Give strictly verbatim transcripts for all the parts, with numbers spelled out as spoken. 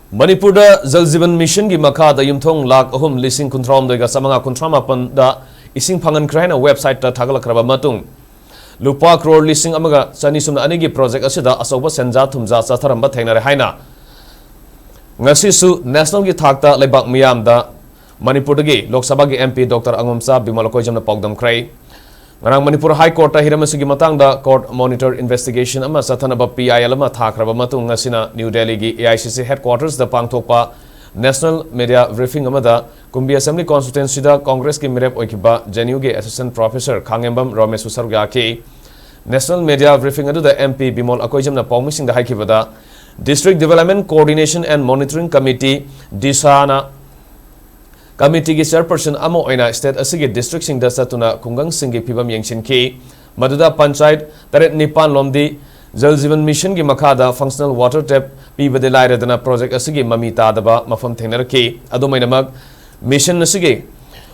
ꯃꯅꯤꯄꯨꯔꯗ ꯖꯜ ꯖꯤꯕꯟ ꯃꯤꯁꯟꯒꯤ ꯃꯈꯥꯗ ꯌꯨꯝꯊꯣꯡ ꯂꯥꯈ ꯑꯍꯨꯝ ꯂꯤꯁꯤꯡ ꯀꯨꯟꯊ꯭ꯔꯥ ꯍꯨꯝꯗꯣꯏꯒ ꯆꯥꯃꯉꯥ ꯀꯨꯟꯊ꯭ꯔꯥ ꯃꯥꯄꯟꯗ ꯏꯁꯤꯡ ꯐꯪꯍꯟꯈ꯭ꯔꯦ ꯍꯥꯏꯅ ꯋꯦꯕꯁꯥꯏꯠꯇ ꯊꯥꯒꯠꯂꯛꯈ꯭ꯔꯕ ꯃꯇꯨꯡ, ꯂꯨꯄꯥ ꯀ꯭ꯔꯣꯔ ꯂꯤꯁꯤꯡ ꯑꯃꯒ ꯆꯅꯤ ꯁꯨꯞꯅ ꯑꯅꯤꯒꯤ ꯄ꯭ꯔꯣꯖꯦꯛ ꯑꯁꯤꯗ ꯑꯆꯧꯕ ꯁꯦꯟꯖꯥ ꯊꯨꯝꯖꯥ ꯆꯠꯊꯔꯝꯕ ꯊꯦꯡꯅꯔꯦ ꯍꯥꯏꯅ ꯉꯁꯤꯁꯨ ꯅꯦꯁꯅꯦꯜꯒꯤ ꯊꯥꯛꯇ ꯂꯩꯕꯥꯛ ꯃꯤꯌꯥꯝꯗ ꯃꯅꯤꯄꯨꯔꯗꯒꯤ ꯂꯣꯛ ꯁꯚꯥꯒꯤ ꯑꯦꯝ ꯄꯤ ꯗꯣꯛꯇꯔ ꯑꯉꯣꯝꯆꯥ ꯕꯤꯃꯣꯜ ꯑꯀꯣꯏꯖꯝꯅ ꯄꯥꯎꯗꯝꯈ꯭ꯔꯦ꯫ ꯉꯔꯥꯡ ꯃꯅꯤꯄꯨꯔ ꯍꯥꯏ ꯀꯣꯔꯠꯇ ꯍꯤꯔꯝ ꯑꯁꯤꯒꯤ ꯃꯇꯥꯡꯗ ꯀꯣꯔꯠ ꯃꯣꯅꯤꯇꯔ ꯏꯟꯚꯦꯁꯇꯤꯒꯦꯁꯟ ꯑꯃ ꯆꯠꯊꯅꯕ ꯄꯤ ꯑꯥꯏ ꯑꯦꯜ ꯑꯃ ꯊꯥꯈ꯭ꯔꯕ ꯃꯇꯨꯡ, ꯉꯁꯤꯅ ꯅ꯭ꯌꯨ ꯗꯦꯜꯂꯤꯒꯤ ꯑꯦ ꯑꯥꯏ ꯁꯤ ꯁꯤ ꯍꯦꯗꯀ꯭ꯋꯥꯇꯔꯁꯇ ꯄꯥꯡꯊꯣꯛꯄ ꯅꯦꯁꯅꯦꯜ ꯃꯤꯗꯤꯌꯥ ꯕ꯭ꯔꯤꯐꯤꯡ ꯑꯃꯗ ꯀꯨꯝꯕꯤ ꯑꯦꯁꯦꯝꯕ꯭ꯂꯤ ꯀꯣꯟꯁꯇꯤꯇ꯭ꯋꯦꯟꯁꯤꯗ ꯀꯣꯡꯒ꯭ꯔꯦꯁꯀꯤ ꯃꯤꯔꯦꯞ ꯑꯣꯏꯈꯤꯕ ꯖꯦ ꯑꯦꯟ ꯌꯨꯒꯤ ꯑꯦꯁꯤꯁꯇꯦꯟꯠ ꯄ꯭ꯔꯣꯐꯦꯁꯔ ꯈꯥꯉꯦꯝꯕꯝ ꯔꯣꯃꯦꯁꯁꯨ ꯁꯔꯨꯛ ꯌꯥꯈꯤ꯫ ꯅꯦꯁꯅꯦꯜ ꯃꯤꯗꯤꯌꯥ ꯕ꯭ꯔꯤꯐꯤꯡ ꯑꯗꯨꯗ ꯑꯦꯝ ꯄꯤ ꯕꯤꯃꯣꯜ ꯑꯀꯣꯏꯖꯝꯅ ꯄꯥꯎꯃꯤꯁꯤꯡꯗ ꯍꯥꯏꯈꯤꯕꯗ, District Development Coordination and Monitoring Committee, ꯗꯤꯁꯥꯅ ꯀꯃꯤꯇꯤꯒꯤ ꯆꯦꯌꯔꯄꯔꯁꯟ ꯑꯃ ꯑꯣꯏꯅ ꯁ꯭ꯇꯦꯠ ꯑꯁꯤꯒꯤ ꯗꯤꯁꯇ꯭ꯔꯤꯛꯁꯤꯡꯗ ꯆꯠꯇꯨꯅ ꯈꯨꯡꯒꯪꯁꯤꯡꯒꯤ ꯐꯤꯕꯝ ꯌꯦꯡꯁꯤꯟꯈꯤ꯫ ꯃꯗꯨꯗ ꯄꯟꯆꯥꯌꯠ ꯇꯔꯦꯠ ꯅꯤꯄꯥꯟ ꯂꯣꯝꯗꯤ ꯖꯜ ꯖꯤꯕꯟ ꯃꯤꯁꯟꯒꯤ ꯃꯈꯥꯗ ꯐꯪꯁꯅꯦꯜ ꯋꯥꯇꯔ ꯇꯦꯞ ꯄꯤꯕꯗꯤ ꯂꯥꯏꯔꯗꯅ ꯄ꯭ꯔꯣꯖꯦꯛ ꯑꯁꯤꯒꯤ ꯃꯃꯤ ꯇꯥꯗꯕ ꯃꯐꯝ ꯊꯦꯡꯅꯔꯛꯈꯤ꯫ ꯑꯗꯨꯝ ꯑꯣꯏꯅꯃꯛ, ꯃꯤꯁꯟ ꯑꯁꯤꯒꯤ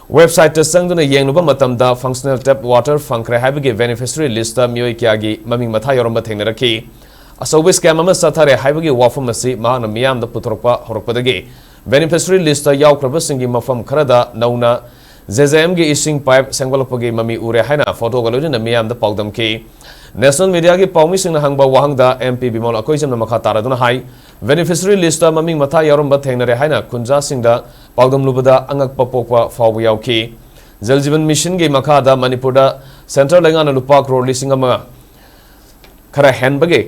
ꯋꯦꯕꯁꯥꯏꯠꯇ ꯆꯪꯗꯨꯅ ꯌꯦꯡꯂꯨꯕ ꯃꯇꯝꯗ ꯐꯪꯁꯅꯦꯜ ꯇꯦꯞ ꯋꯥꯇꯔ ꯐꯪꯈ꯭ꯔꯦ ꯍꯥꯏꯕꯒꯤ ꯕꯦꯅꯤꯐꯤꯁꯔꯤ ꯂꯤꯁꯇ ꯃꯤꯑꯣꯏ ꯀꯌꯥꯒꯤ ꯃꯃꯤꯡ ꯃꯊꯥ ꯌꯥꯎꯔꯝꯕ ꯊꯦꯡꯅꯔꯛꯈꯤ꯫ ꯑꯆꯧꯕ ꯁ꯭ꯀꯦꯝ ꯑꯃ ꯆꯠꯊꯔꯦ ꯍꯥꯏꯕꯒꯤ ꯋꯥꯐꯝ ꯑꯁꯤ ꯃꯍꯥꯛꯅ ꯃꯤꯌꯥꯝꯗ ꯄꯨꯊꯣꯔꯛꯄ ꯍꯧꯔꯛꯄꯗꯒꯤ, ꯕꯦꯅꯤꯐꯤꯁꯔꯤ ꯂꯤꯁꯇ ꯌꯥꯎꯈ꯭ꯔꯕꯁꯤꯡꯒꯤ ꯃꯐꯝ ꯈꯔꯗ ꯅꯧꯅ ꯖꯦ ꯖꯦ ꯑꯦꯝꯒꯤ ꯏꯁꯤꯡ ꯄꯥꯏꯞ ꯁꯦꯝꯒꯠꯂꯛꯄꯒꯤ ꯃꯃꯤ ꯎꯔꯦ ꯍꯥꯏꯅ ꯐꯣꯇꯣꯒ ꯂꯣꯏꯅꯅ ꯃꯤꯌꯥꯝꯗ ꯄꯥꯎꯗꯝꯈꯤ꯫ ꯅꯦꯁꯅꯦꯜ ꯃꯤꯗꯤꯌꯥꯒꯤ ꯄꯥꯎꯃꯤꯁꯤꯡꯅ ꯍꯪꯕ ꯋꯥꯍꯪꯗ ꯑꯦꯝ ꯄꯤ ꯕꯤꯃꯣꯜ ꯑꯀꯣꯏꯖꯝꯅ ꯃꯈꯥ ꯇꯥꯔꯗꯨꯅ ꯍꯥꯏ, ꯕꯦꯅꯤꯐꯤꯁꯔꯤ ꯂꯤꯁꯇ ꯃꯃꯤꯡ ꯃꯊꯥ ꯌꯥꯎꯔꯝꯕ ꯊꯦꯡꯅꯔꯦ ꯍꯥꯏꯅ ꯈꯨꯟꯖꯥꯁꯤꯡꯗ ꯄꯥꯎꯗꯝꯂꯨꯕꯗ ꯑꯉꯛꯄ ꯄꯣꯛꯄ ꯐꯥꯎꯕ ꯌꯥꯎꯈꯤ꯫ ꯖꯜ ꯖꯤꯕꯟ ꯃꯤꯁꯟꯒꯤ ꯃꯈꯥꯗ ꯃꯅꯤꯄꯨꯔꯗ ꯁꯦꯟꯇ꯭ꯔꯦꯜ ꯂꯩꯉꯥꯛꯅ ꯂꯨꯄꯥ ꯀ꯭ꯔꯣꯔ ꯂꯤꯁꯤꯡ ꯑꯃ ꯈꯔ ꯍꯦꯟꯕꯒꯤ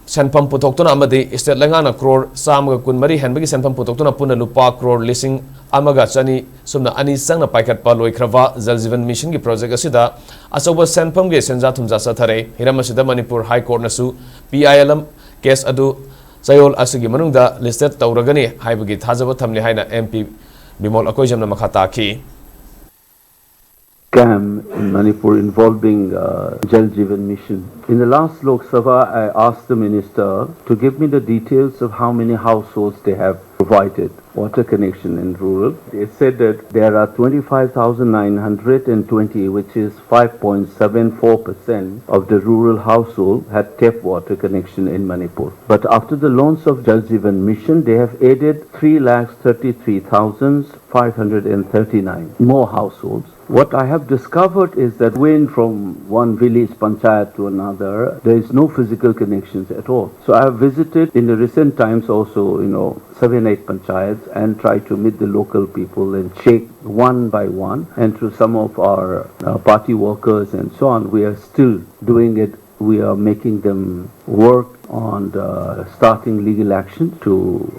ꯁꯦꯟꯐꯝ ꯄꯨꯊꯣꯛꯇꯨꯅ ꯑꯃꯗꯤ ꯁ꯭ꯇꯦꯠ ꯂꯩꯉꯥꯛꯅ ꯀ꯭ꯔꯣꯔ ꯆꯥꯝꯃꯒ ꯀꯨꯟꯃꯔꯤ ꯍꯦꯟꯕꯒꯤ ꯁꯦꯟꯐꯝ ꯄꯨꯊꯣꯛꯇꯨꯅ ꯄꯨꯟꯅ ꯂꯨꯄꯥ ꯀ꯭ꯔꯣꯔ ꯂꯤꯁꯤꯡ ꯑꯃꯒ ꯆꯅꯤ ꯁꯨꯞꯅ ꯑꯅꯤ ꯆꯪꯅ ꯄꯥꯏꯈꯠꯄ ꯂꯣꯏꯈ꯭ꯔꯕ ꯖꯜ ꯖꯤꯕꯟ ꯃꯤꯁꯟꯒꯤ ꯄ꯭ꯔꯣꯖꯦꯛ ꯑꯁꯤꯗ ꯑꯆꯧꯕ ꯁꯦꯟꯐꯝꯒꯤ ꯁꯦꯟꯖꯥ ꯊꯨꯝꯖꯥ ꯆꯠꯊꯔꯦ꯫ ꯍꯤꯔꯝ ꯑꯁꯤꯗ ꯃꯅꯤꯄꯨꯔ ꯍꯥꯏ ꯀꯣꯔꯠꯅꯁꯨ P I L M case ꯑꯗꯨ ꯆꯌꯣꯜ ꯑꯁꯤꯒꯤ ꯃꯅꯨꯡꯗ ꯂꯤꯁꯇꯦꯠ ꯇꯧꯔꯒꯅꯤ ꯍꯥꯏꯕꯒꯤ ꯊꯥꯖꯕ ꯊꯝꯂꯤ ꯍꯥꯏꯅ ꯑꯦꯝ ꯄꯤ ꯕꯤꯃꯣꯜ ꯑꯀꯣꯏꯖꯝꯅ ꯃꯈꯥ ꯇꯥꯈꯤ꯫ scam in Manipur involving uh, Jal Jeevan Mission. In the last Lok Sabha, I asked the minister to give me the details of how many households they have provided water connection in rural. They said that there are twenty-five thousand nine hundred twenty, which is five point seven four percent of the rural household had tap water connection in Manipur. But after the launch of Jal Jeevan Mission, they have added three lakh thirty-three thousand five hundred thirty-nine more households. What I have discovered is that when from one village panchayat to another, there is no physical connections at all. So I have visited in the recent times also, you know, seven, eight panchayats and try to meet the local people and check one by one. And through some of our uh, party workers and so on, we are still doing it. We are making them work on the starting legal action to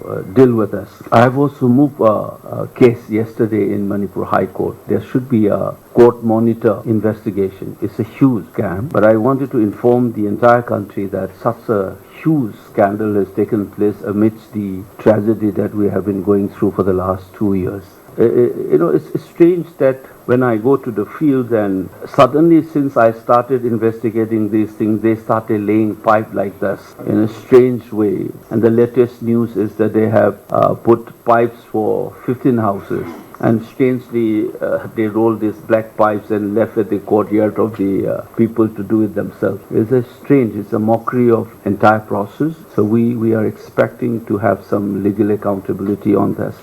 uh, deal with us. I have also moved a, a case yesterday in Manipur High Court. There should be a court monitor investigation. It's a huge scam, but I wanted to inform the entire country that such a huge scandal has taken place amidst the tragedy that we have been going through for the last two years. Uh, uh, you know, it's, it's strange that when I go to the fields and suddenly, since I started investigating these things, they started laying pipe like this in a strange way. And the latest news is that they have uh, put pipes for fifteen houses. And strangely, uh, they roll these black pipes and left at the courtyard of the uh, people to do it themselves. It's a strange, it's a mockery of entire process. So we, we are expecting to have some legal accountability on this.